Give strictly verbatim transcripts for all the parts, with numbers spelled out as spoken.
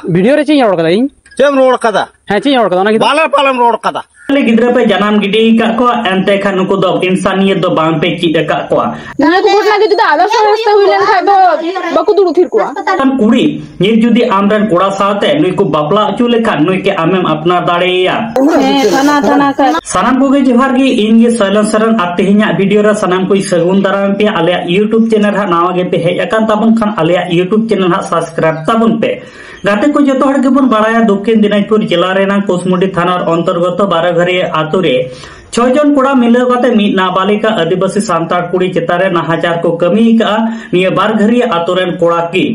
Video ᱨᱮ ᱪᱮᱫ ᱤᱧ ᱨᱚᱲ ᱠᱟᱫᱟ ᱤᱧ? ᱪᱮᱫ ᱮᱢ ᱨᱚᱲ ᱠᱟᱫᱟ? ᱦᱮᱸ, ᱪᱮᱫ ᱤᱧ ᱨᱚᱲ ᱠᱟᱫᱟ ᱚᱱᱟ ᱜᱮ? ᱵᱟᱞᱮ ᱯᱟᱞᱮᱢ ᱨᱚᱲ ᱠᱟᱫᱟ᱾ ᱠᱷᱟᱹᱞᱤ ᱜᱤᱫᱽᱨᱟᱹ ᱯᱮ ᱡᱟᱱᱟᱢ ᱜᱤᱰᱤ ᱟᱠᱟᱫ ᱠᱚᱣᱟ, ᱮᱱᱛᱮ ᱠᱷᱟᱱ ᱱᱩᱠᱩ ᱫᱚ ᱤᱱᱥᱟᱱᱤᱭᱟᱹᱛ ᱫᱚ ᱵᱟᱝ ᱯᱮ ᱪᱮᱫ ᱟᱠᱟᱫ ᱠᱚᱣᱟ᱾ ᱱᱤᱭᱟᱹ ᱠᱚ ᱜᱷᱚᱴᱱᱟ ᱜᱮ ᱡᱩᱫᱤ ᱟᱫᱟᱨᱥ ᱦᱚᱲ ᱥᱟᱶ ᱦᱩᱭ ᱞᱮᱱᱠᱷᱟᱱ ᱫᱚ ᱵᱟᱠᱚ ᱫᱩᱲᱩᱵ ᱛᱷᱤᱨ ᱠᱚᱜᱼᱟ᱾ ᱠᱷᱟᱱ ᱠᱩᱲᱤ ᱧᱤᱛ ᱡᱩᱫᱤ ᱟᱢᱨᱮᱱ ᱠᱚᱲᱟ ᱥᱟᱶᱛᱮ ᱱᱩᱭ ᱠᱚ ᱵᱟᱯᱞᱟ ᱦᱚᱪᱚ ᱞᱮᱠᱷᱟᱱ ᱱᱩᱭ ᱠᱤ ᱟᱢᱮᱢ ᱟᱯᱱᱟᱨ ᱫᱟᱲᱮᱭᱟᱭᱟ? ᱦᱮᱸ, ᱛᱷᱟᱱᱟ, ᱛᱷᱟᱱᱟ ᱠᱷᱟᱱ᱾ ᱥᱟᱱᱟᱢ ᱠᱚᱜᱮ ᱡᱚᱦᱟᱨ ᱜᱮ, ᱤᱧ ᱜᱮ ᱥᱚᱭᱞᱚᱱ ᱥᱚᱨᱮᱱ᱾ ᱟᱨ ᱛᱮᱦᱮᱧᱟᱜ ᱵᱷᱤᱰᱤᱭᱳ ᱨᱮ ᱥᱟᱱᱟᱢ ᱠᱚᱧ ᱥᱟᱹᱜᱩᱱ ᱫᱟᱨᱟᱢ ᱯᱮᱭᱟ᱾ ᱟᱞᱮᱭᱟᱜ YouTube ᱪᱮᱱᱮᱞ ᱦᱟᱸᱜ ᱱᱟᱣᱟ ᱜᱮᱯᱮ ᱦᱮᱡ ᱟᱠᱟᱱ ᱛᱟᱵᱚᱱ ᱠᱷᱟᱱ ᱟᱞᱮᱭᱟᱜ YouTube ᱪᱮᱱᱮᱞ ᱦᱟᱸᱜ ᱥᱟᱵᱥᱠᱨᱟᱭᱤᱵ ᱛᱟᱵᱚᱱ ᱯᱮ᱾ ᱜᱟᱛᱮ ᱠᱚ, ᱡᱚᱛᱚ ᱦᱚᱲ ᱜᱮᱵᱚᱱ ᱵᱟᱲᱟᱭᱟ, ᱫᱚᱠᱠᱷᱤᱱ ᱫᱤᱱᱟᱡᱽᱯᱩᱨ ᱡᱮᱞᱟ ᱨᱮᱱᱟᱜ ᱠᱩᱥᱢᱩᱰᱤ ᱛᱷᱟᱱᱟᱨ ᱚᱱᱛᱚᱨᱜᱚᱛᱚ ᱵᱟᱨᱚᱜᱷᱟᱹᱨᱤᱭᱟᱹ ᱟᱛᱳ ᱨᱮ ᱪᱷᱚ ᱡᱚᱱ ᱠᱚᱲᱟ ᱢᱤᱞᱟᱹᱣ ᱠᱟᱛᱮ ᱢᱤᱫ ᱱᱟᱵᱟᱞᱤᱠᱟ ᱟᱹᱫᱤᱵᱟᱹᱥᱤ ᱥᱟᱱᱛᱟᱲ ᱠᱩᱲᱤ ᱪᱮᱛᱟᱱ ᱨᱮ ᱱᱟᱦᱟᱪᱟᱨ ᱠᱚ ᱠᱟᱹᱢᱤ ᱟᱠᱟᱫᱼᱟ ᱱᱤᱭᱟᱹ ᱵᱟᱨᱜᱷᱟᱹᱨᱤᱭᱟᱹ ᱟᱛᱳ ᱨᱮᱱ ᱠᱚᱲᱟ ᱜᱮ᱾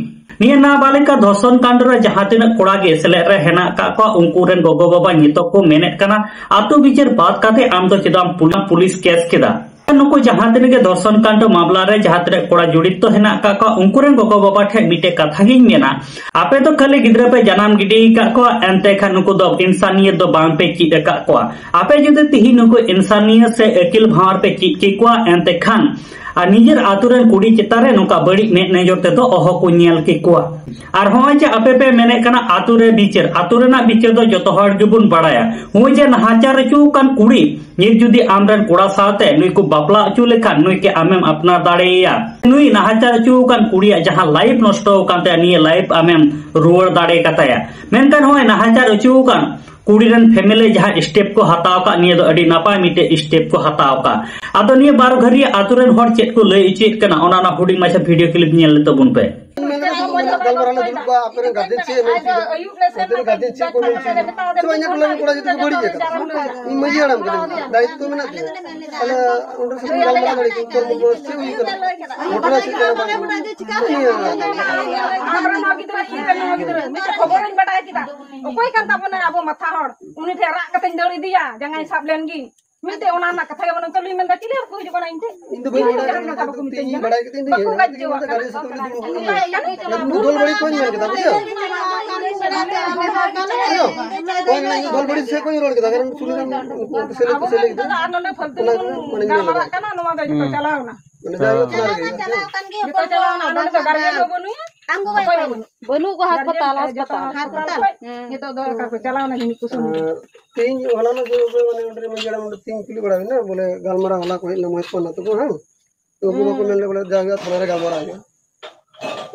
ᱱᱤᱭᱟᱹ ᱱᱟᱵᱟᱞᱤᱠᱟ ᱫᱷᱚᱨᱥᱚᱱ ᱠᱟᱱᱰ ᱨᱮ ᱡᱟᱦᱟᱸ ᱛᱤᱱᱟᱹᱜ ᱠᱚᱲᱟ ᱜᱮ ᱥᱮᱞᱮᱫ ᱨᱮ ᱦᱮᱱᱟᱜ ᱟᱠᱟᱫ ᱠᱚᱣᱟ, ᱩᱱᱠᱩ ᱨᱮᱱ ᱜᱚᱜᱚ ᱵᱟᱵᱟ ᱱᱤᱛᱚᱜ ᱠᱚ ᱢᱮᱱᱮᱫ ᱠᱟᱱᱟ, ᱟᱛᱳ ᱵᱤᱪᱟᱹᱨ ᱵᱟᱫ ᱠᱟᱛᱮ ᱟᱢ ᱫᱚ ᱪᱮᱫᱟᱜ ᱮᱢ ᱯᱩᱞᱤᱥ ᱠᱮᱥ ᱠᱮᱫᱟ? ᱱᱩᱠᱩ ᱡᱟᱦᱟᱸ ᱛᱤᱱᱟᱹᱜ ᱜᱮ ᱫᱷᱚᱨᱥᱚᱱ ᱠᱟᱱᱰ ᱢᱟᱢᱞᱟ ᱨᱮ ᱡᱟᱦᱟᱸ ᱛᱤᱱᱟᱹᱜ ᱠᱚᱲᱟ ᱡᱚᱲᱤᱛ ᱦᱮᱱᱟᱜ ᱟᱠᱟᱫ ᱠᱚᱣᱟ, ᱩᱱᱠᱩ ᱨᱮᱱ ᱜᱚᱜᱚ ᱵᱟᱵᱟ ᱴᱷᱮᱱ ᱢᱤᱫᱴᱮᱡ ᱠᱟᱛᱷᱟ ᱜᱤᱧ ᱢᱮᱱᱟ, ᱟᱯᱮ ᱫᱚ ᱠᱷᱟᱹᱞᱤ ᱜᱤᱫᱽᱨᱟᱹ ᱯᱮ ᱡᱟᱱᱟᱢ ᱜᱤᱰᱤ ᱟᱠᱟᱫ ᱠᱚᱣᱟ, ᱮᱱᱛᱮ ᱠᱷᱟᱱ ᱱᱩᱠᱩ ᱫᱚ ᱤᱱᱥᱟᱱᱤᱭᱟᱹᱛ ᱫᱚ ᱵᱟᱝ ᱯᱮ ᱪᱮᱫ ᱟᱠᱟᱫ ᱠᱚᱣᱟ᱾ ᱟᱯᱮ ᱡᱩᱫᱤ ᱛᱤᱦᱤᱧ ᱱᱩᱠᱩ ᱤᱱᱥᱟᱱᱤᱭᱟᱹᱛ ᱥᱮ ᱟᱹᱠᱤᱞ ᱵᱷᱟᱶᱟᱨ ᱯᱮ ᱪᱮᱫ ᱠᱮ ᱠᱚᱣᱟ, ᱮᱱᱛᱮ ᱠᱷᱟᱱ ᱟᱨ ᱱᱤᱡᱮᱨ ᱟᱛᱳ ᱨᱮᱱ ᱠᱩᱲᱤ ᱪᱮᱛᱟᱱ ᱨᱮ ᱱᱚᱝᱠᱟ ᱵᱟᱹᱲᱤᱡ ᱢᱮᱫ ᱱᱚᱡᱚᱨ ᱛᱮᱫᱚ ᱚᱦᱚ ᱠᱚ ᱧᱮᱞ ᱠᱮ ᱠᱚᱣᱟ᱾ ᱟᱨ ᱦᱚᱸᱜᱼᱚᱭ ᱡᱮ ᱟᱯᱮ ᱯᱮ ᱢᱮᱱᱮᱫ ᱠᱟᱱᱟ ᱟᱛᱳ ᱨᱮ ᱵᱤᱪᱟᱹᱨ, ᱟᱛᱳ ᱨᱮᱱᱟᱜ ᱵᱤᱪᱟᱹᱨ ᱫᱚ ᱡᱚᱛᱚ ᱦᱚᱲ ᱜᱮᱵᱚᱱ ᱵᱟᱲᱟᱭᱟ᱾ ᱦᱚᱸᱜᱼᱚᱭ ᱡᱮ ᱱᱟᱦᱟᱪᱟᱨ ᱦᱚᱪᱚ ᱟᱠᱟᱱ ᱠᱩᱲᱤ ᱱᱤᱛ ᱡᱩᱫᱤ ᱟᱢᱨᱮᱱ ᱠᱚᱲᱟ ᱥᱟᱶᱛᱮ ᱱᱩᱭ ᱠᱚ ᱵᱟᱯᱞᱟ ᱦᱚᱪᱚ ᱞᱮᱠᱷᱟᱱ ᱱᱩᱭ ᱠᱤ ᱟᱢᱮᱢ ᱟᱯᱱᱟᱨ ᱫᱟᱲᱮᱭᱟᱭᱟ? ᱱᱩᱭ ᱱᱟᱦᱟᱪᱟᱨ ᱦᱚᱪᱚ ᱟᱠᱟᱱ ᱠᱩᱲᱤᱭᱟᱜ ᱡᱟᱦᱟᱸ ᱞᱟᱭᱤᱯᱷ ᱱᱚᱥᱴᱚ ᱟᱠᱟᱱ ᱛᱟᱭᱟ, ᱱᱤᱭᱟᱹ ᱞᱟᱭᱤᱯᱷ ᱟᱢᱮᱢ ᱨᱩᱣᱟᱹᱲ ᱫᱟᱲᱮ ᱠᱟᱛᱟᱭᱟ? ᱢᱮᱱᱠᱷᱟᱱ ᱦᱚᱸᱜᱼᱚᱭ ᱱᱟᱦᱟᱪᱟᱨ ᱦᱚᱪᱚ ᱟᱠᱟᱱ ᱠᱩᱲᱤ ᱨᱮᱱ ᱯᱷᱮᱢᱮᱞᱤ ᱡᱟᱦᱟᱸ ᱥᱴᱮᱯ ᱠᱚ ᱦᱟᱛᱟᱣ ᱟᱠᱟᱫ, ᱱᱤᱭᱟᱹ ᱫᱚ ᱟᱹᱰᱤ ᱱᱟᱯᱟᱭ ᱢᱤᱫᱴᱮᱡ ᱥᱴᱮᱯ ᱠᱚ ᱦᱟᱛᱟᱣ ᱟᱠᱟᱫ᱾ ᱟᱫᱚ ᱱᱤᱭᱟᱹ ᱵᱟᱨᱚᱜᱷᱟᱹᱨᱤᱭᱟᱹ ᱟᱛᱳ ᱨᱮᱱ ᱦᱚᱲ ᱪᱮᱫ ᱠᱚ ᱞᱟᱹᱭ ᱦᱚᱪᱚᱭᱮᱫ ᱠᱟᱱᱟ, ᱚᱱᱟ ᱚᱱᱟ ᱦᱩᱰᱤᱧ ᱢᱟᱪᱷᱟ ᱵᱷᱤᱰᱤᱭᱳ ᱠᱞᱤᱯ ᱧᱮᱞ ᱞᱮ ᱛᱟᱵᱚᱱ ᱯᱮ᱾ ᱢᱮᱱ ᱠᱟᱛᱮ ᱜᱟᱞᱢᱟᱨᱟᱣ ᱞᱮ ᱫᱩᱲᱩᱵ ᱠᱚᱜᱼᱟ, ᱟᱯᱮ ᱨᱮᱱ ᱜᱟᱨᱡᱮᱱ ᱪᱮᱫ ᱮ ᱢᱮᱱ ᱦᱚᱪᱚᱭᱮᱫᱟ? ᱟᱯᱮ ᱨᱮᱱ ᱜᱟᱨᱡᱮᱱ ᱪᱮᱫ ᱠᱚ ᱢᱮᱱ ᱦᱚᱪᱚᱭᱮᱫᱟ? ᱥᱮ ᱵᱟᱝ, ᱤᱧᱟᱹᱜ ᱴᱚᱞᱟ ᱨᱮᱱ ᱠᱚᱲᱟ ᱡᱚᱛᱚ ᱠᱚ ᱵᱟᱹᱲᱤᱡ ᱟᱠᱟᱫᱟ᱾ ᱤᱧ ᱢᱟᱹᱡᱷᱤ ᱦᱟᱲᱟᱢ ᱠᱟᱹᱱᱟᱹᱧ, ᱫᱟᱭᱤᱛᱛᱚ ᱢᱮᱱᱟᱜ ᱛᱤᱧᱟ᱾ ᱛᱟᱦᱞᱮ ᱚᱸᱰᱮ ᱥᱟᱛᱮᱧ ᱜᱟᱞᱢᱟᱨᱟᱣ ᱫᱟᱲᱮ ᱠᱮᱭᱟ, ᱩᱛᱛᱚᱨ ᱵᱚᱝᱜᱚ ᱪᱮᱫ ᱦᱩᱭ ᱠᱟᱱᱟ, ᱜᱷᱚᱴᱚᱱᱟ ᱪᱮᱫ ᱠᱟᱱᱟ, ᱵᱟᱝ ᱠᱟᱱᱟ᱾ ᱱᱤᱭᱟᱹ ᱟᱢ ᱨᱮᱱ ᱦᱚᱸ ᱜᱤᱫᱽᱨᱟᱹ, ᱤᱧ ᱨᱮᱱ ᱦᱚᱸ ᱜᱤᱫᱽᱨᱟᱹ, ᱢᱤᱫᱴᱮᱡ ᱠᱷᱚᱵᱚᱨᱤᱧ ᱵᱟᱰᱟᱭ ᱠᱮᱫᱟ᱾ ᱚᱠᱚᱭ ᱠᱟᱱ ᱛᱟᱵᱚᱱᱟᱭ ᱟᱵᱚ ᱢᱟᱛᱷᱟ ᱦᱚᱲ? ᱩᱱᱤ ᱴᱷᱮᱱ ᱨᱟᱜ ᱠᱟᱛᱮᱧ ᱫᱟᱹᱲ ᱤᱫᱤᱭᱟ, ᱡᱟᱸᱜᱟᱧ ᱥᱟᱵ ᱞᱮᱱ ᱜᱮ᱾ ᱢᱤᱫᱴᱮᱡ ᱚᱱᱟ ᱨᱮᱱᱟᱜ ᱠᱟᱛᱷᱟ ᱜᱮ ᱵᱟᱹᱱᱩᱜ ᱛᱟᱞᱩᱭ ᱢᱮᱱᱫᱟ, ᱪᱤᱞᱤ ᱦᱚᱲ ᱠᱚ ᱦᱤᱡᱩᱜ ᱠᱟᱱᱟ ᱤᱧ ᱴᱷᱮᱱ? ᱤᱧ ᱫᱚ ᱵᱟᱹᱧ ᱤᱧ ᱵᱟᱲᱟᱭᱟ, ᱡᱟᱦᱟᱱ ᱠᱟᱛᱷᱟ ᱵᱟᱠᱚ ᱢᱤᱛᱟᱹᱧ ᱤᱧ ᱠᱟᱱᱟ᱾ ᱵᱟᱲᱟᱭ ᱠᱮᱫᱟ, ᱤᱧ ᱫᱚ ᱵᱟᱠᱚ ᱤᱧ ᱜᱟᱡ ᱫᱚ ᱡᱚᱣᱟᱜ ᱤᱧ ᱫᱚ ᱠᱟᱱᱟ᱾ ᱜᱟᱹᱰᱤ ᱥᱟᱛᱮ ᱩᱱᱤ ᱫᱩᱲᱩᱵ ᱤᱧ ᱵᱟᱲᱟᱭ ᱠᱟᱱᱟ᱾ ᱤᱧ ᱫᱚ ᱫᱚᱞ ᱵᱟᱹᱲᱤ ᱠᱚᱧ ᱢᱮᱱ ᱠᱮᱫᱟ, ᱵᱩᱡᱷᱟᱹᱣ? ᱤᱧ ᱫᱚ ᱫᱚᱞ ᱵᱟᱹᱲᱤ ᱥᱮᱫ ᱠᱚᱧ ᱨᱚᱲ ᱠᱮᱫᱟ, ᱠᱟᱨᱚᱱ ᱥᱩᱱᱤ ᱨᱮᱱ ᱩᱱᱠᱩ ᱥᱮᱞᱮ ᱠᱚ ᱥᱮᱞᱮ ᱠᱮᱫᱟ᱾ ᱟᱵᱚ ᱢᱟ ᱱᱤᱛᱚᱜ ᱫᱚ ᱟᱨ ᱱᱚᱰᱮ ᱯᱷᱟᱞᱛᱩ ᱚᱱᱟ ᱵᱚᱱ ᱢᱟᱱᱮᱧ ᱢᱮᱱ ᱜᱟᱞᱢᱟᱨᱟᱜ ᱞᱮᱫᱟ᱾ ᱠᱟᱱᱟ, ᱱᱚᱣᱟ ᱫᱚ ᱡᱚᱛᱚ ᱦᱩᱸ᱾ ᱪᱟᱞᱟᱣ ᱮᱱᱟ᱾ ᱢᱟᱱᱮ ᱡᱟᱭᱦᱳᱠ, ᱚᱱᱟ ᱨᱮᱜᱮ᱾ ᱪᱟᱞᱟᱣ ᱟᱠᱟᱱ ᱜᱮᱭᱟ, ᱡᱚᱛᱚ ᱪᱟᱞᱟᱣ ᱮᱱᱟ, ᱚᱱᱟ ᱫᱚ ᱜᱟᱨᱡᱮᱱ ᱦᱚᱸ ᱵᱟᱹᱱᱩᱭᱟ᱾ ᱟᱢ ᱜᱚᱜᱚᱭ ᱚᱠᱚᱭ ᱦᱚᱸ ᱵᱟᱹᱱᱩᱭᱟ᱾ ᱵᱟᱹᱱᱩᱜ ᱠᱚᱣᱟ ᱦᱟᱥᱯᱟᱛᱟᱞ, ᱦᱟᱥᱯᱟᱛᱟᱞ᱾ ᱦᱟᱥᱯᱟᱛᱟᱞ᱾ ᱦᱮᱸ᱾ ᱱᱤᱛᱚᱜ ᱫᱚ ᱚᱠᱟ ᱠᱚ ᱪᱟᱞᱟᱣ ᱮᱱᱟ ᱡᱟᱹᱱᱤᱡ ᱠᱩᱥᱩᱢ᱾ ᱟᱨ ᱛᱮᱦᱮᱧ ᱦᱚᱞᱟᱱᱚᱜ ᱡᱮ ᱚᱠᱚᱭ ᱢᱟᱱᱮ ᱚᱸᱰᱮ ᱨᱮ ᱢᱟᱹᱡᱷᱤ ᱦᱟᱲᱟᱢ ᱚᱸᱰᱮ ᱛᱮᱦᱮᱧ ᱠᱩᱞᱤ ᱵᱟᱲᱟ ᱦᱩᱭᱱᱟ, ᱵᱚᱞᱮ ᱜᱟᱞᱢᱟᱨᱟᱣ ᱦᱚᱞᱟ ᱠᱚ ᱦᱮᱡ ᱞᱮᱱᱟ ᱢᱚᱦᱮᱥ ᱯᱟᱱᱟ ᱛᱟᱠᱚ, ᱦᱮᱸ? ᱛᱚ ᱩᱱᱠᱩ ᱢᱟᱠᱚ ᱦᱩᱸ᱾ ᱢᱮᱱ ᱞᱮᱫ ᱵᱚᱞᱮ ᱡᱟᱣᱜᱮ ᱛᱷᱟᱱᱟ ᱨᱮ ᱜᱟᱞᱢᱟᱨᱟᱣ ᱦᱩᱭᱩᱜᱼᱟ᱾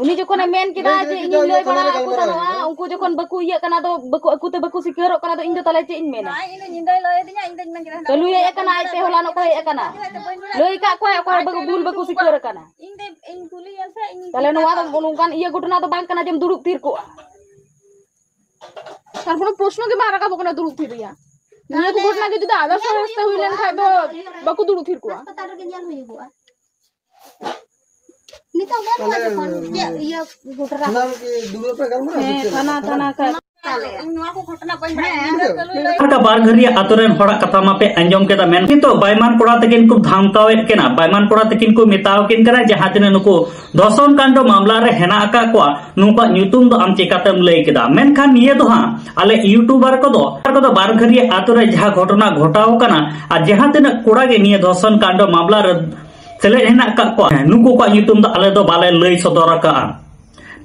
ᱩᱱᱤ ᱡᱚᱠᱷᱚᱱᱮ ᱢᱮᱱ ᱠᱮᱫᱟ ᱞᱟᱹᱭ ᱡᱮ ᱠᱮᱫᱟ ᱤᱧᱤᱧ ᱞᱟᱹᱭ ᱵᱟᱲᱟ ᱟᱠᱚ ᱛᱟᱦᱮᱱᱟ, ᱩᱱᱠᱩ ᱡᱚᱠᱷᱚᱱ ᱵᱟᱠᱚ ᱤᱭᱟᱹᱜ ᱠᱟᱱᱟ, ᱫᱚ ᱵᱟᱠᱚ, ᱟᱠᱚ ᱛᱮ ᱵᱟᱠᱚ ᱥᱤᱠᱟᱹᱨᱚᱜ ᱠᱟᱱᱟ, ᱫᱚ ᱤᱧ ᱫᱚ ᱛᱟᱦᱞᱮ ᱪᱮᱫ ᱤᱧ ᱢᱮᱱᱟ? ᱤᱧ ᱫᱚ ᱧᱤᱫᱟᱹᱭ ᱞᱟᱹᱭ ᱟᱹᱫᱤᱧᱟ, ᱤᱧ ᱫᱚᱧ ᱢᱮᱱ ᱠᱮᱫᱟ, ᱦᱟᱱᱟ ᱪᱟᱹᱞᱩᱭ ᱦᱮᱡ ᱟᱠᱟᱱᱟ, ᱟᱡ ᱛᱮ ᱦᱚᱞᱟᱱᱚᱜ ᱠᱚ ᱦᱮᱡ ᱟᱠᱟᱱᱟ᱾ ᱞᱟᱹᱭ ᱟᱠᱟᱫ ᱠᱚᱣᱟᱭ, ᱚᱠᱚᱭ ᱵᱟᱠᱚ, ᱵᱷᱩᱞ ᱵᱟᱠᱚ ᱥᱤᱠᱟᱹᱨ ᱟᱠᱟᱱᱟ᱾ ᱤᱧ ᱫᱚ, ᱤᱧ ᱠᱩᱞᱤᱭᱮᱭᱟ ᱥᱮ, ᱤᱧ ᱛᱟᱦᱞᱮ ᱱᱚᱣᱟ ᱫᱚ ᱱᱚᱝᱠᱟᱱ ᱤᱭᱟᱹ ᱜᱷᱚᱴᱚᱱᱟ ᱫᱚ ᱵᱟᱝ ᱠᱟᱱᱟ ᱡᱮᱢ ᱫᱩᱲᱩᱵ ᱛᱷᱤᱨ ᱠᱚᱜᱼᱟ᱾ ᱟᱨ ᱠᱳᱱᱳ ᱯᱨᱚᱥᱱᱚ ᱜᱮ ᱵᱟᱝ ᱨᱟᱠᱟᱵᱚᱜ ᱠᱟᱱᱟ ᱫᱩᱲᱩᱵ ᱛᱷᱤᱨ ᱨᱮᱭᱟᱜ᱾ ᱱᱤᱭᱟᱹ ᱠᱚ ᱜᱷᱚᱴᱚᱱᱟ ᱜᱮ ᱡᱩᱫᱤ ᱟᱫᱟᱨᱥ ᱦᱚᱲ ᱦᱟᱥᱛᱟ ᱦᱩᱭ ᱞᱮᱱᱠᱷᱟᱡ ᱫᱚ ᱵᱟᱠᱚ ᱫᱩᱲᱩᱵ ᱛᱷᱤᱨ ᱠᱚᱜᱼᱟ᱾ ᱦᱟᱥᱯᱟᱛᱟᱞ ᱨᱮᱜᱮ ᱧᱮᱞ ᱦᱩᱭᱩᱜᱼᱟ᱾ ᱱᱤᱛᱚᱜ ᱢᱮᱱ ᱦᱩᱭᱩᱜᱼᱟ ᱛᱟᱦᱞᱮ ᱡᱚᱠᱷᱚᱱ ᱡᱮ ᱤᱭᱟᱹ ᱜᱷᱚᱴᱚᱱᱟ ᱥᱟᱱᱟᱢ ᱠᱚ᱾ ᱠᱤ ᱫᱩᱲᱩᱵ ᱯᱮ ᱜᱟᱞᱢᱟᱨᱟᱣᱟ ᱥᱮ ᱦᱮᱸ, ᱪᱮᱫ? ᱛᱷᱟᱱᱟ, ᱛᱷᱟᱱᱟ ᱠᱷᱟᱡ᱾ ᱤᱧ ᱱᱚᱣᱟ ᱠᱚ ᱜᱷᱚᱴᱚᱱᱟ ᱵᱟᱹᱧ ᱵᱟᱲᱟᱭᱟ᱾ ᱦᱮᱸ᱾ ᱤᱧ ᱫᱚ ᱠᱟᱹᱞᱩ ᱞᱟᱹᱭ ᱚᱱᱠᱟ ᱵᱟᱨ ᱜᱷᱟᱹᱨᱤᱭᱟᱹ ᱟᱛᱳ ᱨᱮᱱ ᱦᱚᱲᱟᱜ ᱠᱟᱛᱷᱟ ᱢᱟᱯᱮ ᱟᱸᱡᱚᱢ ᱠᱮᱫᱟ, ᱢᱮᱱ ᱱᱤᱛᱚᱜ ᱵᱟᱭᱢᱟᱱ ᱠᱚᱲᱟ ᱛᱟᱹᱠᱤᱱ ᱠᱚ ᱫᱷᱟᱢᱠᱟᱣᱮᱫ ᱠᱤᱱᱟ, ᱵᱟᱭᱢᱟᱱ ᱠᱚᱲᱟ ᱛᱟᱹᱠᱤᱱ ᱠᱚ ᱢᱮᱛᱟᱣ ᱠᱤᱱ ᱠᱟᱱᱟ, ᱡᱟᱦᱟᱸ ᱛᱤᱱᱟᱹᱜ ᱱᱩᱠᱩ ᱫᱷᱚᱥᱚᱱ ᱠᱟᱱᱰᱚ ᱢᱟᱢᱞᱟ ᱨᱮ ᱦᱮᱱᱟᱜ ᱟᱠᱟᱫ ᱠᱚᱣᱟ, ᱱᱩᱠᱩᱣᱟᱜ ᱧᱩᱛᱩᱢ ᱫᱚ ᱟᱢ ᱪᱮᱠᱟᱛᱮᱢ ᱞᱟᱹᱭ ᱠᱮᱫᱟ? ᱢᱮᱱᱠᱷᱟᱱ ᱱᱤᱭᱟᱹ ᱫᱚ ᱦᱟᱸᱜ ᱟᱞᱮ ᱤᱭᱩᱴᱩᱵᱟᱨ ᱠᱚᱫᱚ, ᱠᱚᱫᱚ ᱵᱟᱨ ᱜᱷᱟᱹᱨᱤᱭᱟᱹ ᱟᱛᱳ ᱨᱮ ᱡᱟᱦᱟᱸ ᱜᱷᱚᱴᱚᱱᱟ ᱜᱷᱚᱴᱟᱣ ᱟᱠᱟᱱᱟ ᱟᱨ ᱡᱟᱦᱟᱸ ᱛᱤᱱᱟᱹᱜ ᱠᱚᱲᱟ ᱜᱮ ᱱᱤᱭᱟᱹ ᱫᱷᱚᱥᱚᱱ ᱠᱟᱱᱰᱚ ᱢᱟᱢᱞᱟ ᱨᱮ ᱥᱮᱞᱮᱫ ᱦᱮᱱᱟᱜ ᱟᱠᱟᱫ ᱠᱚᱣᱟ, ᱱᱩᱠᱩ ᱠᱚᱣᱟᱜ ᱧᱩᱛᱩᱢ ᱫᱚ ᱟᱞᱮ ᱫᱚ ᱵᱟᱞᱮ ᱞᱟᱹᱭ ᱥᱚᱫᱚᱨ ᱟᱠᱟᱫᱼᱟ᱾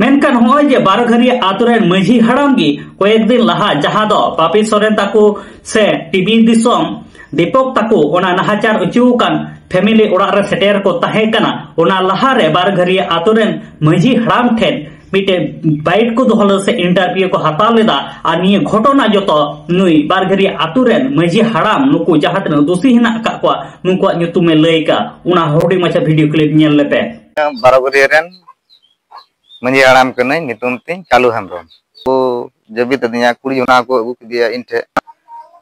ᱢᱮᱱᱠᱷᱟᱱ ᱱᱚᱜᱼᱚᱭ ᱡᱮ ᱵᱟᱨ ᱜᱷᱟᱹᱨᱤᱭᱟᱹ ᱟᱛᱳ ᱨᱮᱱ ᱢᱟᱹᱡᱷᱤ ᱦᱟᱲᱟᱢ ᱜᱮ ᱠᱚᱭᱮᱠ ᱫᱤᱱ ᱞᱟᱦᱟ, ᱡᱟᱦᱟᱸ ᱫᱚ ᱵᱟᱯᱤ ᱥᱚᱨᱮᱱ ᱛᱟᱠᱚ ᱥᱮ ᱴᱤᱵᱤ ᱫᱤᱥᱚᱢ ᱫᱤᱯᱚᱠ ᱛᱟᱠᱚ ᱚᱱᱟ ᱱᱟᱦᱟᱪᱟᱨ ᱦᱚᱪᱚ ᱟᱠᱟᱱ ᱯᱷᱮᱢᱤᱞᱤ ᱚᱲᱟᱜ ᱨᱮ ᱥᱮᱴᱮᱨ ᱠᱚ ᱛᱟᱦᱮᱸ ᱠᱟᱱᱟ, ᱚᱱᱟ ᱞᱟᱦᱟᱨᱮ ᱵᱟᱨ ᱜᱷᱟᱹᱨᱤᱭᱟᱹ ᱟᱛᱳ ᱨᱮᱱ ᱢᱟᱹᱡᱷᱤ ᱦᱟᱲᱟᱢ ᱴᱷᱮᱱ ᱢᱤᱫᱴᱮᱱ ᱵᱟᱭᱤᱴ ᱠᱚ ᱫᱚᱦᱚ ᱞᱮᱫᱟ ᱥᱮ ᱤᱱᱴᱟᱨᱵᱷᱤᱭᱩ ᱠᱚ ᱦᱟᱛᱟᱣ ᱞᱮᱫᱟ᱾ ᱟᱨ ᱱᱤᱭᱟᱹ ᱜᱷᱚᱴᱚᱱᱟ ᱡᱚᱛᱚ ᱱᱩᱭ ᱵᱟᱨ ᱜᱷᱟᱹᱨᱤᱭᱟᱹ ᱟᱛᱳ ᱨᱮᱱ ᱢᱟᱹᱡᱷᱤ ᱦᱟᱲᱟᱢ, ᱱᱩᱠᱩ ᱡᱟᱦᱟᱸ ᱛᱤᱱᱟᱹᱜ ᱫᱩᱥᱤ ᱦᱮᱱᱟᱜ ᱟᱠᱟᱫ ᱠᱚᱣᱟ, ᱱᱩᱠᱩᱣᱟᱜ ᱧᱩᱛᱩᱢᱮ ᱞᱟᱹᱭ ᱟᱠᱟᱫ᱾ ᱚᱱᱟ ᱦᱩᱰᱤᱧ ᱢᱟᱪᱷᱟ ᱵᱷᱤᱰᱤᱭᱳ ᱠᱞᱤᱯ ᱧᱮᱞ ᱞᱮᱯᱮ᱾ ᱵᱟᱨᱚ ᱜᱷᱟᱹᱨᱤᱭᱟᱹ ᱨᱮᱱ ᱢᱟᱹᱡᱷᱤ ᱦᱟᱲᱟᱢ ᱠᱟᱹᱱᱟᱹᱧ, ᱧᱩᱛᱩᱢ ᱛᱤᱧ ᱠᱟᱞᱩ ᱦᱮᱢᱵᱨᱚᱢ᱾ ᱠᱚ ᱡᱟᱹᱵᱤᱛ ᱟᱹᱫᱤᱧᱟ, ᱠᱩᱲᱤ ᱡᱚᱱᱟ ᱠᱚ ᱟᱹᱜᱩ ᱠᱮᱫᱮᱭᱟ ᱤᱧ ᱴᱷᱮᱱ,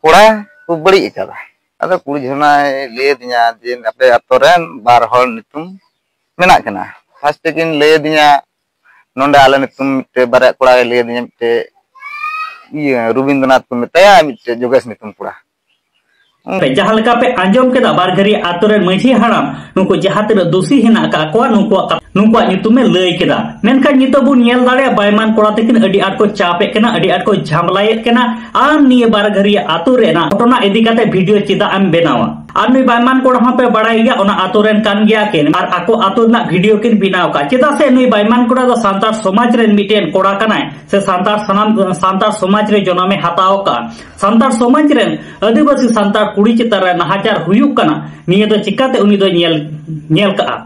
ᱠᱚᱲᱟ ᱠᱚ ᱵᱟᱹᱲᱤᱡ ᱟᱠᱟᱫᱟ᱾ ᱟᱫᱚ ᱠᱩᱲᱤ ᱡᱚᱱᱟᱭ ᱞᱟᱹᱭ ᱟᱹᱫᱤᱧᱟ ᱡᱮ ᱟᱯᱮ ᱟᱛᱳ ᱨᱮᱱ ᱵᱟᱨ ᱦᱚᱲ ᱧᱩᱛᱩᱢ ᱢᱮᱱᱟᱜ ᱠᱤᱱᱟ᱾ ᱯᱷᱟᱥᱴ ᱛᱮᱠᱤᱱ ᱞᱟᱹᱭ ᱟᱹᱫᱤᱧᱟ, ᱱᱚᱰᱮ ᱟᱞᱮ ᱧᱩᱛᱩᱢ ᱢᱤᱫᱴᱮᱡ ᱵᱟᱨᱭᱟ ᱠᱚᱲᱟᱭ ᱞᱟᱹᱭ ᱟᱹᱫᱤᱧᱟ, ᱢᱤᱫᱴᱮᱡ ᱤᱭᱟᱹ ᱨᱚᱵᱤᱱᱫᱨᱚᱱᱟᱛᱷ ᱠᱚ ᱢᱮᱛᱟᱭᱟ, ᱢᱤᱫᱴᱮᱡ ᱡᱳᱜᱮᱥ ᱧᱩᱛᱩᱢ ᱠᱚᱲᱟ᱾ ᱯᱮ ᱡᱟᱦᱟᱸ ᱞᱮᱠᱟ ᱯᱮ ᱟᱸᱡᱚᱢ ᱠᱮᱫᱟ, ᱵᱟᱨ ᱜᱷᱟᱹᱨᱤᱭᱟᱹ ᱟᱛᱳ ᱨᱮᱱ ᱢᱟᱹᱡᱷᱤ ᱦᱟᱲᱟᱢ ᱱᱩᱠᱩ ᱡᱟᱦᱟᱸ ᱛᱤᱱᱟᱹᱜ ᱫᱩᱥᱤ ᱦᱮᱱᱟᱜ ᱟᱠᱟᱫ ᱠᱚᱣᱟ, ᱱᱩᱠᱩᱣᱟᱜ ᱠᱟ-, ᱱᱩᱠᱩᱣᱟᱜ ᱧᱩᱛᱩᱢᱮ ᱞᱟᱹᱭ ᱠᱮᱫᱟ᱾ ᱢᱮᱱᱠᱷᱟᱱ ᱱᱤᱛᱚᱜ ᱵᱚᱱ ᱧᱮᱞ ᱫᱟᱲᱮᱭᱟᱜᱼᱟ, ᱵᱟᱭᱢᱟᱱ ᱠᱚᱲᱟ ᱛᱟᱹᱠᱤᱱ ᱟᱹᱰᱤ ᱟᱸᱴ ᱠᱚ ᱪᱟᱯᱮᱫ ᱠᱟᱱᱟ, ᱟᱹᱰᱤ ᱟᱸᱴ ᱠᱚ ᱡᱷᱟᱢᱞᱟᱭᱮᱫ ᱠᱟᱱᱟ᱾ ᱟᱢ ᱱᱤᱭᱟᱹ ᱵᱟᱨ ᱜᱷᱟᱹᱨᱤᱭᱟᱹ ᱟᱛᱳ ᱨᱮᱱᱟᱜ ᱜᱷᱚᱴᱚᱱᱟ ᱤᱫᱤ ᱠᱟᱛᱮ ᱵᱷᱤᱰᱤᱭᱳ ᱪᱮᱫᱟᱜ ᱮᱢ ᱵᱮᱱᱟᱣᱟ? ᱟᱨ ᱱᱩᱭ ᱵᱟᱭᱢᱟᱱ ᱠᱚᱲᱟ ᱦᱚᱸ ᱯᱮ ᱵᱟᱲᱟᱭ ᱜᱮᱭᱟ, ᱚᱱᱟ ᱟᱛᱳ ᱨᱮᱱ ᱠᱟᱱ ᱜᱮᱭᱟ ᱠᱤᱱ ᱟᱨ ᱟᱠᱚ ᱟᱛᱳ ᱨᱮᱱᱟᱜ ᱵᱷᱤᱰᱤᱭᱳ ᱠᱤᱱ ᱵᱮᱱᱟᱣ ᱠᱟᱜᱼᱟ᱾ ᱪᱮᱫᱟᱜ ᱥᱮ ᱱᱩᱭ ᱵᱟᱭᱢᱟᱱ ᱠᱚᱲᱟ ᱫᱚ ᱥᱟᱱᱛᱟᱲ ᱥᱚᱢᱟᱡᱽ ᱨᱮᱱ ᱢᱤᱫᱴᱮᱱ ᱠᱚᱲᱟ ᱠᱟᱱᱟᱭ, ᱥᱮ ᱥᱟᱱᱛᱟᱲ ᱥᱟᱱᱟᱢ, ᱥᱟᱱᱛᱟᱲ ᱥᱚᱢᱟᱡᱽ ᱨᱮ ᱡᱚᱱᱚᱢᱮ ᱦᱟᱛᱟᱣ ᱠᱟᱜᱼᱟ᱾ ᱥᱟᱱᱛᱟᱲ ᱥᱚᱢᱟᱡᱽ ᱨᱮᱱ ᱟᱹᱫᱤᱵᱟᱹᱥᱤ ᱥᱟᱱᱛᱟᱲ ᱠᱩᱲᱤ ᱪᱮᱛᱟᱱ ᱨᱮ ᱱᱟᱦᱟᱪᱟᱨ ᱦᱩᱭᱩᱜ ᱠᱟᱱᱟ, ᱱᱤᱭᱟᱹ ᱫᱚ ᱪᱤᱠᱟᱛᱮ ᱩᱱᱤ ᱫᱚᱭ ᱧᱮᱞ, ᱧᱮᱞ ᱠᱟᱜᱼᱟ?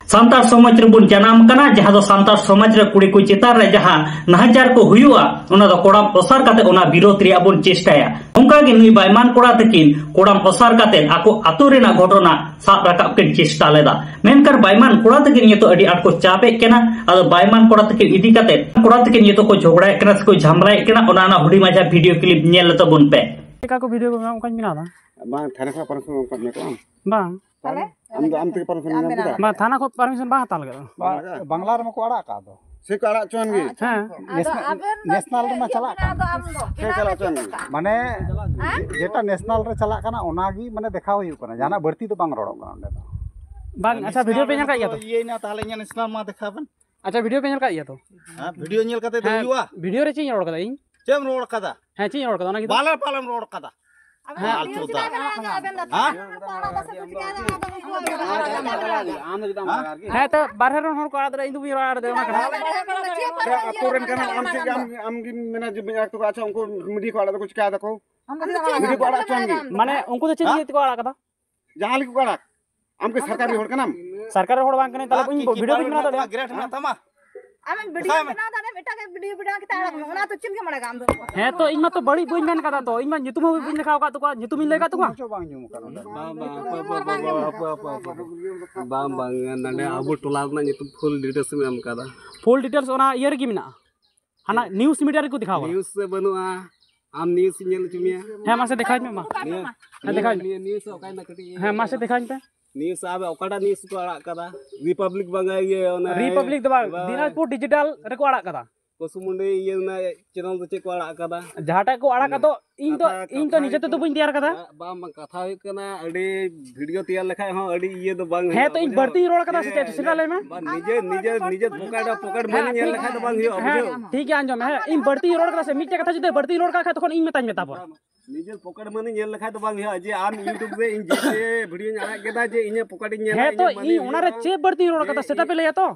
ᱥᱟᱱᱛᱟᱲ ᱥᱚᱢᱟᱡᱽ ᱨᱮᱵᱚᱱ ᱡᱟᱱᱟᱢ ᱠᱟᱱᱟ, ᱡᱟᱦᱟᱸ ᱫᱚ ᱥᱟᱱᱛᱟᱲ ᱥᱚᱢᱟᱡᱽ ᱨᱮ ᱠᱩᱲᱤ ᱠᱚ ᱪᱮᱛᱟᱱ ᱨᱮ ᱡᱟᱦᱟᱸ ᱱᱟᱦᱟᱪᱟᱨ ᱠᱚ ᱦᱩᱭᱩᱜᱼᱟ, ᱚᱱᱟ ᱫᱚ ᱠᱚᱲᱟᱢ ᱚᱥᱟᱨ ᱠᱟᱛᱮ ᱚᱱᱟ ᱵᱤᱨᱳᱫᱷ ᱨᱮᱭᱟᱜ ᱵᱚᱱ ᱪᱮᱥᱴᱟᱭᱟ᱾ ᱚᱱᱠᱟ ᱜᱮ ᱱᱩᱭ ᱵᱟᱭᱢᱟᱱ ᱠᱚᱲᱟ ᱛᱟᱹᱠᱤᱱ ᱠᱚᱲᱟᱢ ᱚᱥᱟᱨ ᱠᱟᱛᱮ ᱟᱠᱚ ᱟᱛᱳ ᱨᱮᱱᱟᱜ ᱜᱷᱚᱴᱚᱱᱟ ᱥᱟᱵ ᱨᱟᱠᱟᱵ ᱠᱤᱱ ᱪᱮᱥᱴᱟ ᱞᱮᱫᱟ᱾ ᱢᱮᱱᱠᱷᱟᱱ ᱵᱟᱭᱢᱟᱱ ᱠᱚᱲᱟ ᱛᱟᱹᱠᱤᱱ ᱱᱤᱛᱚᱜ ᱟᱹᱰᱤ ᱟᱸᱴ ᱠᱚ ᱪᱟᱯᱮᱫ ᱠᱟᱱᱟ᱾ ᱟᱫᱚ ᱵᱟᱭᱢᱟᱱ ᱠᱚᱲᱟ ᱛᱟᱹᱠᱤᱱ ᱤᱫᱤ ᱠᱟᱛᱮ ᱠᱚᱲᱟ ᱛᱟᱹᱠᱤᱱ ᱱᱤᱛᱚᱜ ᱠᱚ ᱡᱷᱚᱜᱽᱲᱟᱭᱮᱫ ᱠᱟᱱᱟ ᱥᱮ ᱠᱚ ᱡᱷᱟᱢᱞᱟᱭᱮᱫ ᱠᱟᱱᱟ, ᱚᱱᱟ, ᱚᱱᱟ ᱦᱩᱰᱤᱧ ᱢᱟᱪᱷᱟ ᱵᱷᱤᱰᱤᱭᱳ ᱠᱞᱤᱯ ᱧᱮᱞ ᱛᱟᱵᱚᱱ ᱯᱮ᱾ ᱪᱮᱫ ᱞᱮᱠᱟ ᱠᱚ ᱵᱷᱤᱰᱤᱭᱳ ᱠᱚ ᱵᱮᱱᱟᱣ, ᱚᱱᱠᱟᱧ ᱵᱮᱱᱟᱣ ᱮᱫᱟ᱾ ᱵᱟᱝ, ᱛᱷᱟᱱᱟ ᱠᱷᱚᱱ ᱯᱟᱨᱢᱤᱥᱚᱱ ᱚᱠᱟ ᱢᱮᱱᱟᱜ ᱛᱟᱢᱟ? ᱵᱟᱝ᱾ ᱛᱟᱦᱞᱮ? ᱟᱢ ᱫᱚ ᱟᱢ ᱛᱮᱜᱮ ᱯᱟᱨᱢᱤᱥᱚᱱ ᱧᱟᱢ ᱠᱮᱫᱟ? ᱵᱟᱝ, ᱛᱷᱟᱱᱟ ᱠᱷᱚᱱ ᱯᱟᱨᱢᱤᱥᱚᱱ ᱵᱟᱝ ᱦᱟᱛᱟᱣ ᱞᱟᱜᱟᱜᱼᱟ᱾ ᱵᱟᱝ, ᱵᱟᱝᱞᱟ ᱨᱮᱢᱟ ᱠᱚ ᱟᱲᱟᱜ ᱟᱠᱟᱫ ᱫᱚ᱾ ᱥᱮ ᱠᱚ ᱟᱲᱟᱜ ᱦᱚᱪᱚᱣᱟᱱ ᱜᱮ? ᱦᱮᱸ᱾ ᱟᱫᱚ ᱱᱮᱥᱱᱟᱞ, ᱟᱵᱮᱱ ᱫᱚ ᱱᱮᱥᱱᱟᱞ ᱪᱮᱫ ᱨᱮᱢᱟ ᱤᱭᱟᱹ ᱪᱟᱞᱟᱜ ᱠᱟᱱᱟ, ᱠᱟᱱᱟ᱾ ᱟᱫᱚ ᱟᱢ ᱫᱚ ᱥᱮ ᱪᱟᱞᱟᱜ ᱦᱚᱪᱚᱣᱟᱱ ᱜᱮ? ᱦᱮᱸ? ᱡᱮ-, ᱡᱮᱴᱟ ᱱᱮᱥᱱᱟᱞ ᱨᱮ ᱪᱟᱞᱟᱜ ᱠᱟᱱᱟ, ᱚᱱᱟᱜᱮ ᱢᱟᱱᱮ ᱫᱮᱠᱷᱟᱣ ᱦᱩᱭᱩᱜ ᱠᱟᱱᱟ, ᱡᱟᱦᱟᱱᱟᱜ ᱵᱟᱹᱲᱛᱤ ᱫᱚ ᱵᱟᱝ ᱨᱚᱲᱚᱜ ᱠᱟᱱᱟ ᱚᱸᱰᱮ ᱫᱚ᱾ ᱵᱟᱝ, ᱟᱪᱪᱷᱟ, ᱵᱷᱤᱰᱤᱭᱳ ᱯᱮ ᱧᱮᱞ ᱠᱟᱜ ᱜᱮᱭᱟ ᱛᱚ? ᱤᱭᱟᱹᱭᱱᱟ, ᱛᱟᱦᱞᱮ ᱤᱧᱟᱹᱜ ᱱᱮᱥᱱᱟᱞ ᱢᱟ ᱫᱮᱠᱷᱟᱣ ᱵᱮᱱ᱾ ᱟᱪᱪᱷᱟ, ᱵᱷᱤᱰᱤᱭᱳ ᱯᱮ ᱧᱮᱞ ᱠᱟᱜ ᱜᱮᱭᱟ ᱛᱚ? ᱦᱮᱸ, ᱵᱷᱤᱰᱤᱭᱳ ᱧᱮᱞ ᱠᱟᱛᱮ ᱫᱚ ᱦᱮᱸ, ᱦᱩᱭᱩᱜᱼᱟ? ᱵᱷᱤᱰᱤᱭᱳ ᱨᱮ ᱪᱮᱫ ᱤᱧ ᱨᱚᱲ ᱠᱟᱫᱟ ᱤᱧ? ᱪᱮᱫ ᱮᱢ ᱨᱚᱲ ᱠᱟᱫᱟ? ᱦᱮᱸ, ᱪᱮᱫ ᱤᱧ ᱨᱚᱲ ᱠᱟᱫᱟ? ᱚᱱᱟ ᱜᱮ ᱛᱚ? ᱵᱟᱞᱮ ᱯᱟᱞᱮᱢ ᱨᱚᱲ ᱠᱟᱫᱟ᱾ ᱟᱵᱮᱱ ᱦᱮᱸ, ᱵᱷᱤᱰᱤᱭᱳ ᱟᱞᱛᱩ ᱪᱮᱫᱟᱜ ᱫᱟ᱾ ᱵᱮᱱ ᱟᱲᱟᱜ ᱫᱟ? ᱟᱵᱮᱱ ᱫᱚ ᱦᱮᱸ? ᱟᱵᱮᱱ ᱫᱚ ᱟᱲᱟᱜ ᱫᱟ ᱥᱮ ᱪᱤᱠᱟᱹᱭ ᱫᱟ? ᱟᱢ ᱫᱚ ᱪᱮᱫᱟᱜ ᱮᱢ ᱨᱟᱜᱟ ᱟᱨᱠᱤ? ᱦᱮᱸ, ᱛᱚ ᱵᱟᱨᱦᱮ ᱨᱮᱱ ᱦᱚᱲ ᱠᱚ ᱟᱲᱟᱜ ᱫᱟᱲᱮᱭᱟᱜᱼᱟ, ᱤᱧ ᱫᱚ ᱵᱟᱹᱧ ᱨᱚᱲ ᱫᱟᱲᱮᱭᱟᱜᱼᱟ ᱚᱱᱟ ᱠᱟᱛᱷᱟ᱾ ᱟᱵᱮᱱ ᱫᱚ ᱪᱮᱫ ᱟᱯᱮ ᱟᱹᱛᱩ ᱨᱮᱱ ᱠᱟᱱᱟ, ᱟᱢ ᱪᱮᱫ ᱟᱢ, ᱟᱢ ᱜᱮᱢ ᱢᱮᱱᱟ ᱡᱮ ᱵᱟᱹᱧ ᱟᱲᱟᱜ ᱛᱟᱠᱚᱣᱟ? ᱟᱪᱪᱷᱟ, ᱩᱱᱠᱩ ᱢᱤᱰᱤᱭᱟ ᱠᱚ ᱟᱲᱟᱜ ᱫᱟᱠᱚ, ᱪᱤᱠᱟᱹᱭ ᱫᱟᱠᱚ? ᱟᱢ ᱫᱚ ᱪᱮᱫᱟᱜ ᱵᱷᱤᱰᱤᱭᱳ ᱠᱚ ᱟᱲᱟᱜ ᱦᱚᱪᱚᱣᱟᱱ ᱜᱮ᱾ ᱢᱟᱱᱮ ᱩᱱᱠᱩ ᱫᱚ ᱪᱮᱫ ᱦᱮᱸ? ᱞᱟᱹᱜᱤᱫ ᱛᱮᱠᱚ ᱟᱲᱟᱜ ᱠᱟᱫᱟ? ᱡᱟᱦᱟᱸ ᱞᱮᱠᱟ ᱠᱚ ᱟᱲᱟᱜ, ᱟᱢ ᱠᱤ ᱥᱚᱨᱠᱟᱨᱤ ᱦᱚᱲ ᱠᱟᱱᱟᱢ? ᱥᱚᱨᱠᱟᱨᱤ ᱦᱚᱲ ᱵᱟᱝ ᱠᱟᱹᱱᱟᱹᱧ, ᱛᱟᱦᱞᱮ ᱤᱧ ᱵᱷᱤᱰᱤᱭᱳ ᱵᱟᱹᱧ ᱵᱮᱱᱟᱣ ᱫᱟᱲᱮᱭᱟᱜᱼᱟ? ᱜᱨᱮᱰ ᱢᱮᱱᱟᱜ ᱛᱟᱢᱟ? ᱟᱢᱮᱢ ᱵᱷᱤᱰᱤᱭᱳ ᱵᱮᱱᱟᱣ ᱫᱟ, ᱚᱸᱰᱮ ᱢᱤᱫᱴᱟᱝ ᱜᱮ ᱵᱷᱤᱰᱤᱭᱳ ᱵᱮᱱᱟᱣ ᱠᱟᱛᱮ ᱟᱲᱟᱜ ᱢᱮ, ᱚᱱᱟ ᱫᱚ ᱪᱮᱫ ᱜᱮᱢ ᱟᱲᱟᱜᱟ ᱟᱢ ᱫᱚ? ᱦᱮᱸ ᱛᱚ, ᱤᱧ ᱢᱟ ᱛᱚ ᱵᱟᱹᱲᱤᱡ ᱵᱟᱹᱧ ᱢᱮᱱ ᱠᱟᱫᱟ ᱛᱚ, ᱤᱧ ᱢᱟ ᱧᱩᱛᱩᱢ ᱦᱚᱸ ᱵᱟᱹᱧ ᱞᱮᱠᱷᱟ ᱟᱠᱟᱫ ᱛᱟᱠᱚᱣᱟ, ᱧᱩᱛᱩᱢ ᱤᱧ ᱞᱟᱹᱭ ᱟᱠᱟᱫ ᱛᱟᱠᱚᱣᱟ? ᱵᱟᱝ, ᱵᱟᱝ, ᱦᱟᱯᱳᱭ, ᱦᱟᱯᱳᱭ, ᱦᱟᱯᱳᱭ, ᱦᱟᱯᱳᱭ, ᱦᱟᱯᱳᱭ᱾ ᱵᱟᱝ, ᱵᱟᱝ, ᱱᱚᱰᱮ ᱟᱵᱚ ᱴᱚᱞᱟ ᱨᱮᱱᱟᱜ ᱧᱩᱛᱩᱢ ᱯᱷᱩᱞ ᱰᱤᱴᱮᱞᱥ ᱮᱢ ᱮᱢ ᱠᱟᱫᱟ᱾ ᱯᱷᱩᱞ ᱰᱤᱴᱮᱞᱥ ᱚᱱᱟ ᱤᱭᱟᱹ ᱨᱮᱜᱮ ᱢᱮᱱᱟᱜᱼᱟ, ᱦᱟᱱᱟ ᱱᱤᱭᱩᱡᱽ ᱢᱤᱰᱤᱭᱟ ᱨᱮᱠᱚ ᱫᱮᱠᱷᱟᱣ ᱠᱟᱫᱟ᱾ ᱱᱤᱭᱩᱡᱽ ᱥᱮ ᱵᱟᱹᱱᱩᱜᱼᱟ, ᱟᱢ ᱱᱤᱭᱩᱡᱽ ᱤᱧ ᱧᱮᱞ ᱦᱚᱪᱚ ᱢᱮᱭᱟ᱾ ᱦᱮᱸ, ᱢᱟᱥᱮ ᱫᱮᱠᱷᱟᱣ ᱢᱮ ᱢᱟ᱾ ᱱᱤᱭᱟᱹ, ᱦᱮᱸ, ᱫᱮᱠᱷᱟᱣ ᱢᱮ᱾ ᱱᱤᱭᱟᱹ ᱱᱤᱭᱩᱡᱽ ᱚᱠᱟᱭ ᱱᱟ ᱠᱟᱹᱴᱤᱡ? ᱦᱮᱸ, ᱢᱟᱥᱮ ᱫᱮᱠᱷᱟᱣ ᱯᱮ᱾ ᱱᱤᱭᱩᱡᱽ ᱟᱵᱮ ᱚᱠᱟᱴᱟᱜ ᱱᱤᱭᱩᱡᱽ ᱠᱚ ᱟᱲᱟᱜ ᱠᱟᱫᱟ? ᱨᱤᱯᱟᱵᱽᱞᱤᱠ ᱵᱟᱝᱟ, ᱤᱭᱟᱹ, ᱚᱱᱟ ᱨᱤᱯᱟᱵᱽᱞᱤᱠ ᱫᱚ ᱵᱟᱝ, ᱵᱟᱝ᱾ ᱫᱤᱱᱟᱡᱽᱯᱩᱨ ᱰᱤᱡᱤᱴᱟᱞ ᱨᱮᱠᱚ ᱟᱲᱟᱜ ᱠᱟᱫᱟ᱾ ᱠᱚᱥᱩᱢᱩᱱᱰᱤ ᱤᱭᱟᱹ ᱨᱮᱱᱟᱜ ᱪᱮᱱᱮᱞ ᱫᱚ ᱪᱮᱫ ᱠᱚ ᱟᱲᱟᱜ ᱠᱟᱫᱟ? ᱡᱟᱦᱟᱸᱴᱟᱜ ᱠᱚ ᱟᱲᱟᱜ ᱠᱟᱫ ᱫᱚ, ᱤᱧ ᱫᱚ, ᱠᱟᱛᱷᱟ, ᱤᱧ ᱫᱚ ᱠᱟᱛᱷᱟ ᱱᱤᱡᱮ ᱦᱩᱭᱩᱜ ᱛᱮᱫᱚ ᱠᱟᱱᱟ, ᱵᱟᱹᱧ ᱛᱮᱭᱟᱨ ᱠᱟᱫᱟ᱾ ᱵᱟᱝ, ᱵᱟᱝ, ᱠᱟᱛᱷᱟ ᱦᱩᱭᱩᱜ ᱠᱟᱱᱟ, ᱟᱹᱰᱤ ᱵᱷᱤᱰᱤᱭᱳ ᱛᱮᱭᱟᱨ ᱞᱮᱠᱷᱟᱡ ᱦᱚᱸ ᱟᱹᱰᱤ ᱤᱭᱟᱹ ᱫᱚ ᱵᱟᱝ ᱦᱮᱸ, ᱦᱩᱭᱩᱜᱼᱟ, ᱛᱚ ᱤᱧ ᱵᱩᱡᱷᱟᱹᱣ? ᱵᱟᱹᱲᱛᱤᱧ ᱨᱚᱲ ᱠᱟᱫᱟ ᱥᱮ ᱪᱮᱫ? ᱪᱮᱥᱴᱟ ᱞᱟᱹᱭ ᱢᱮ᱾ ᱵᱟᱝ, ᱱᱤᱡᱮ, ᱱᱤᱡᱮ, ᱱᱤᱡᱮ ᱯᱚᱠᱮᱴ, ᱯᱚᱠᱮᱴ ᱦᱮᱸ, ᱢᱟᱱᱤ ᱧᱮᱞ ᱴᱷᱤᱠ᱾ ᱞᱮᱠᱷᱟᱡ ᱫᱚ ᱵᱟᱝ ᱦᱩᱭᱩᱜᱼᱟ, ᱦᱮᱸ, ᱵᱩᱡᱷᱟᱹᱣ? ᱴᱷᱤᱠ ᱜᱮᱭᱟ, ᱟᱸᱡᱚᱢ ᱢᱮ᱾ ᱦᱮᱸ, ᱤᱧ ᱵᱟᱹᱲᱛᱤᱧ ᱨᱚᱲ ᱠᱟᱫᱟ ᱥᱮ, ᱢᱤᱫᱴᱮᱡ ᱠᱟᱛᱷᱟ ᱡᱩᱫᱤ ᱵᱟᱹᱲᱛᱤᱧ ᱨᱚᱲ ᱠᱟᱜ ᱠᱷᱟᱡ, ᱛᱚᱠᱷᱚᱱ ᱤᱧ ᱢᱮᱛᱟᱧ ᱢᱮ ᱛᱟᱯᱚᱨ᱾ ᱱᱤᱡᱮᱨ ᱯᱚᱠᱮᱴ ᱢᱟᱹᱱᱤ ᱧᱮᱞ ᱞᱮᱠᱷᱟᱡ ᱫᱚ ᱵᱟᱝ ᱦᱩᱭᱩᱜᱼᱟ ᱡᱮ ᱟᱢ YouTube ᱨᱮ ᱤᱧ ᱡᱮ ᱵᱷᱤᱰᱤᱭᱳᱧ ᱟᱲᱟᱜ ᱠᱮᱫᱟ ᱡᱮ ᱤᱧᱟᱹᱜ ᱯᱚᱠᱮᱴ ᱤᱧ ᱧᱮᱞᱟ᱾ ᱦᱮᱸ ᱛᱚ, ᱤᱧᱟᱹᱜ ᱢᱟᱹᱱᱤ ᱤᱧ ᱚᱱᱟᱨᱮ ᱦᱩᱭᱩᱜᱼᱟ᱾ ᱪᱮᱫ ᱵᱟᱹᱲᱛᱤᱧ ᱨᱚᱲ ᱠᱟᱫᱟ ᱥᱮᱴᱟ ᱯᱮ ᱞᱟᱹᱭᱟ ᱛᱚ?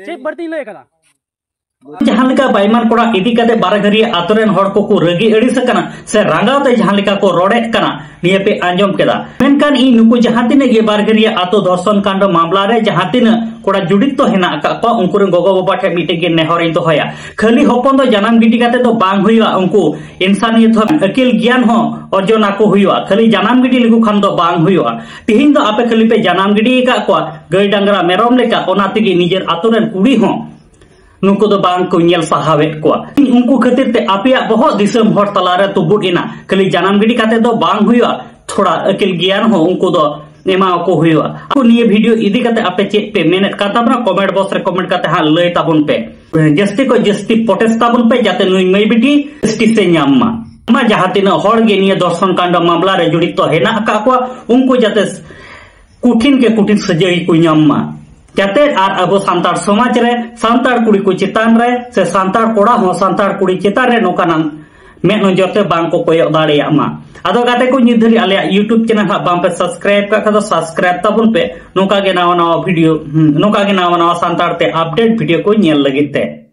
ᱪᱮᱫ ᱵᱟᱹᱲᱛᱤᱧ ᱞᱟᱹᱭ ᱠᱟᱫᱟ? ᱡᱟᱦᱟᱸ ᱞᱮᱠᱟ ᱵᱟᱭᱢᱟᱨ ᱠᱚᱲᱟ ᱤᱫᱤ ᱠᱟᱛᱮ ᱵᱟᱨᱜᱟᱹᱨᱤᱭᱟᱹ ᱟᱛᱳ ᱨᱮᱱ ᱦᱚᱲ ᱠᱚᱠᱚ ᱨᱟᱹᱜᱤ ᱟᱹᱲᱤᱥ ᱟᱠᱟᱱᱟ ᱥᱮ ᱨᱟᱸᱜᱟᱣ ᱛᱮ ᱡᱟᱦᱟᱸ ᱞᱮᱠᱟ ᱠᱚ ᱨᱚᱲᱮᱫ ᱠᱟᱱᱟ, ᱱᱤᱭᱟᱹ ᱯᱮ ᱟᱸᱡᱚᱢ ᱠᱮᱫᱟ᱾ ᱢᱮᱱᱠᱷᱟᱱ ᱤᱧ ᱱᱩᱠᱩ ᱡᱟᱦᱟᱸ ᱛᱤᱱᱟᱹᱜ ᱜᱮ ᱵᱟᱨᱜᱟᱹᱨᱤᱭᱟᱹ ᱟᱛᱳ ᱫᱷᱚᱨᱥᱚᱱ ᱠᱟᱱᱰ ᱢᱟᱢᱞᱟ ᱨᱮ ᱡᱟᱦᱟᱸ ᱛᱤᱱᱟᱹᱜ ᱠᱚᱲᱟ ᱡᱩᱲᱤᱛ ᱛᱚ ᱦᱮᱱᱟᱜ ᱟᱠᱟᱫ ᱠᱚᱣᱟ, ᱩᱱᱠᱩ ᱨᱮᱱ ᱜᱚᱜᱚ ᱵᱟᱵᱟ ᱴᱷᱮᱱ ᱢᱤᱫᱴᱮᱡ ᱜᱮ ᱱᱮᱦᱚᱨ ᱤᱧ ᱫᱚᱦᱚᱭᱟ, ᱠᱷᱟᱹᱞᱤ ᱦᱚᱯᱚᱱ ᱫᱚ ᱡᱟᱱᱟᱢ ᱜᱤᱰᱤ ᱠᱟᱛᱮ ᱫᱚ ᱵᱟᱝ ᱦᱩᱭᱩᱜᱼᱟ᱾ ᱩᱱᱠᱩ ᱤᱱᱥᱟᱱᱤᱭᱟᱹᱛ ᱦᱚᱸ ᱟᱹᱠᱤᱞ ᱜᱮᱭᱟᱱ ᱦᱚᱸ ᱚᱨᱡᱚᱱ ᱟᱠᱚ ᱦᱩᱭᱩᱜᱼᱟ᱾ ᱠᱷᱟᱹᱞᱤ ᱡᱟᱱᱟᱢ ᱜᱤᱰᱤ ᱞᱮᱠᱚ ᱠᱷᱟᱱ ᱫᱚ ᱵᱟᱝ ᱦᱩᱭᱩᱜᱼᱟ᱾ ᱛᱤᱦᱤᱧ ᱫᱚ ᱟᱯᱮ ᱠᱷᱟᱹᱞᱤ ᱯᱮ ᱡᱟᱱᱟᱢ ᱜᱤᱰᱤ ᱟᱠᱟᱫ ᱠᱚᱣᱟ ᱜᱟᱹᱭ ᱰᱟᱝᱨᱟ ᱢᱮᱨᱚᱢ ᱞᱮᱠᱟ, ᱚᱱᱟ ᱛᱮᱜᱮ ᱱᱤᱡᱮᱨ ᱟᱛᱳ ᱨᱮᱱ ᱠᱩᱲᱤ ᱦᱚᱸ ᱱᱩᱠᱩ ᱫᱚ ᱵᱟᱝ ᱠᱚ ᱧᱮᱞ ᱥᱟᱦᱟᱣᱮᱫ ᱠᱚᱣᱟ᱾ ᱩᱱᱠᱩ ᱠᱷᱟᱹᱛᱤᱨ ᱛᱮ ᱟᱯᱮᱭᱟᱜ ᱵᱚᱦᱚᱜ ᱫᱤᱥᱚᱢ ᱦᱚᱲ ᱛᱟᱞᱟᱨᱮ ᱛᱩᱵᱩᱫ ᱮᱱᱟ᱾ ᱠᱷᱟᱹᱞᱤ ᱡᱟᱱᱟᱢ ᱜᱤᱰᱤ ᱠᱟᱛᱮ ᱫᱚ ᱵᱟᱝ ᱦᱩᱭᱩᱜᱼᱟ, ᱛᱷᱚᱲᱟ ᱟᱹᱠᱤᱞ ᱜᱮᱭᱟᱱ ᱦᱚᱸ ᱩᱱᱠᱩ ᱫᱚ ᱮᱢᱟ ᱟᱠᱚ ᱦᱩᱭᱩᱜᱼᱟ᱾ ᱟᱠᱚ ᱱᱤᱭᱟᱹ ᱵᱷᱤᱰᱤᱭᱳ ᱤᱫᱤ ᱠᱟᱛᱮ ᱟᱯᱮ ᱪᱮᱫ ᱯᱮ ᱢᱮᱱᱮᱫ ᱠᱟᱱ ᱛᱟᱵᱚᱱᱟ, ᱠᱚᱢᱮᱱᱴ ᱵᱚᱠᱥ ᱨᱮ ᱠᱚᱢᱮᱱᱴ ᱠᱟᱛᱮ ᱦᱟᱸᱜ ᱞᱟᱹᱭ ᱛᱟᱵᱚᱱ ᱯᱮ᱾ ᱡᱟᱹᱥᱛᱤ ᱠᱷᱚᱱ ᱡᱟᱹᱥᱛᱤ ᱯᱨᱚᱴᱮᱥᱴ ᱛᱟᱵᱚᱱ ᱯᱮ, ᱡᱟᱛᱮ ᱱᱩᱭ ᱢᱟᱹᱭ ᱵᱤᱴᱤ ᱡᱟᱥᱴᱤᱥ ᱮ ᱧᱟᱢ ᱢᱟ᱾ ᱟᱢᱟ ᱡᱟᱦᱟᱸ ᱛᱤᱱᱟᱹᱜ ᱦᱚᱲ ᱜᱮ ᱱᱤᱭᱟᱹ ᱫᱷᱚᱨᱥᱚᱱ ᱠᱟᱱᱰ ᱢᱟᱢᱞᱟ ᱨᱮ ᱡᱚᱲᱤᱛ ᱦᱮᱱᱟᱜ ᱟᱠᱟᱫ ᱠᱚᱣᱟ, ᱩᱱᱠᱩ ᱡᱟᱛᱮ ᱠᱚᱴᱷᱤᱱ ᱠᱮ ᱠᱚᱴᱷᱤᱱ ᱥᱟᱹᱡᱟᱹᱭ ᱠᱚ ᱧᱟᱢ ᱢᱟ, ᱡᱟᱛᱮ ᱟᱨ ᱟᱵᱚ ᱥᱟᱱᱛᱟᱲ ᱥᱚᱢᱟᱡᱽ ᱨᱮ ᱥᱟᱱᱛᱟᱲ ᱠᱩᱲᱤ ᱠᱚ ᱪᱮᱛᱟᱱ ᱨᱮ ᱥᱮ ᱥᱟᱱᱛᱟᱲ ᱠᱚᱲᱟ ᱦᱚᱸ ᱥᱟᱱᱛᱟᱲ ᱠᱩᱲᱤ ᱪᱮᱛᱟᱱ ᱨᱮ ᱱᱚᱝᱠᱟᱱᱟᱜ ᱢᱮᱫ ᱱᱚᱡᱚᱨ ᱛᱮ ᱵᱟᱝ ᱠᱚ ᱠᱚᱭᱚᱜ ᱫᱟᱲᱮᱭᱟᱜ ᱢᱟ᱾ ᱟᱫᱚ ᱜᱟᱛᱮ ᱠᱚ, ᱱᱤᱛ ᱫᱷᱟᱹᱨᱤᱡ ᱟᱞᱮᱭᱟᱜ YouTube ᱪᱮᱱᱮᱞ ᱦᱟᱸᱜ ᱵᱟᱝ ᱯᱮ ᱥᱟᱵᱥᱠᱨᱟᱭᱤᱵ ᱠᱟᱜ ᱠᱷᱟᱱ ᱫᱚ ᱥᱟᱵᱥᱠᱨᱟᱭᱤᱵ ᱛᱟᱵᱚᱱ ᱯᱮ, ᱱᱚᱝᱠᱟ ᱜᱮ ᱱᱟᱣᱟ ᱱᱟᱣᱟ ᱵᱷᱤᱰᱤᱭᱳ, ᱦᱩᱸ, ᱱᱚᱝᱠᱟ ᱜᱮ ᱱᱟᱣᱟ ᱱᱟᱣᱟ ᱥᱟᱱᱛᱟᱲ ᱛᱮ ᱟᱯᱰᱮᱴ ᱵᱷᱤᱰᱤᱭᱳ ᱠᱚ ᱧᱮᱞ ᱞᱟᱹᱜᱤᱫ ᱛᱮ᱾